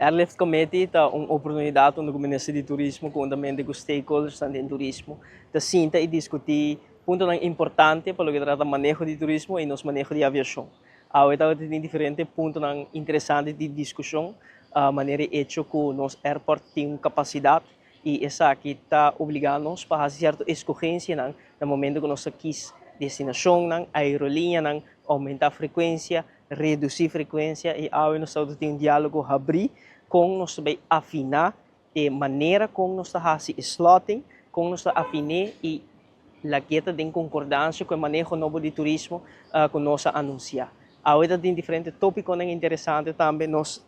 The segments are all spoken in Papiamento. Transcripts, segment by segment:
Airlift Committee ta un oportunidad unda Minister di Turismo, conhuntamente cu stakeholders den turismo, ta sinta y discuti puntonan importante pa loke ta trata maneho di turismo y nos maneho di aviacion. Awe tin diferente puntonan interesante di discusion, manera hecho cu nos airport tin capacidad y esaki ta obligando nos pa haci cierto escogencia na momento cu nos kies destinacion, aerolinea, aumenta frecuencia, reduci frecuencia, y awe nos tin un dialogo habri con nos ta bay afina e manera con nos ta haci slotting, con nos ta afina y lag'e ta den concordancia cu e maneho nobo di turismo cu nos a anuncia. Awe tin diferente topico interesante tambe. Nos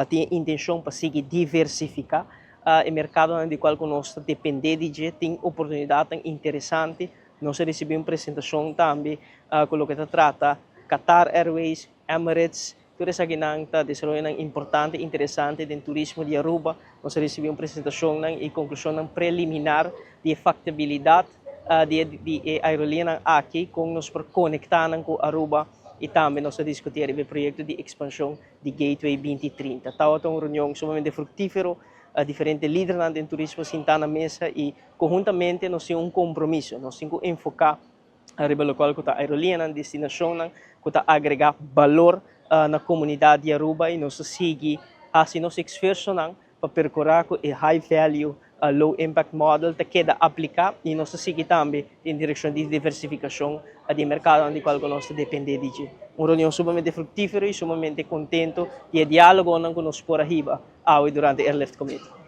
tin intencion pa sigui diversifica e mercado di cual nos ta depende di dje, tin oportunidad interesante. Nos a ricibi un presentacion tambe cu loke ta trata Qatar Airways, Emirates, tur esaki ta desaroyo importante, interesante den turismo di Aruba. Nos a ricibi un presentacion y conclusion preliminar di factibilidad di aerolinea aki, con nos por conecta cu Aruba, y tambe nos a discuti e proyecto di expansion di Gateway 2030. Tabata un reunion sumamente fructifero, diferente lidernan di turismo sinta na mesa y conhuntamente nos tin un compromiso, nos tin cu enfoca riba loke ta aerolinea, destinacion, cu ta agrega balor na comunidad di Aruba, y nos sigui haci nos esfuerso pa percura cu e high value, low impact model ta keda aplica, y nos sigui tambe den direccion di diversificacion di mercado di cual nos ta depende di dje. Un reunion sumamente fructifero y sumamente contento di e dialogo cu nos por a hiba durante e Airlift Committee.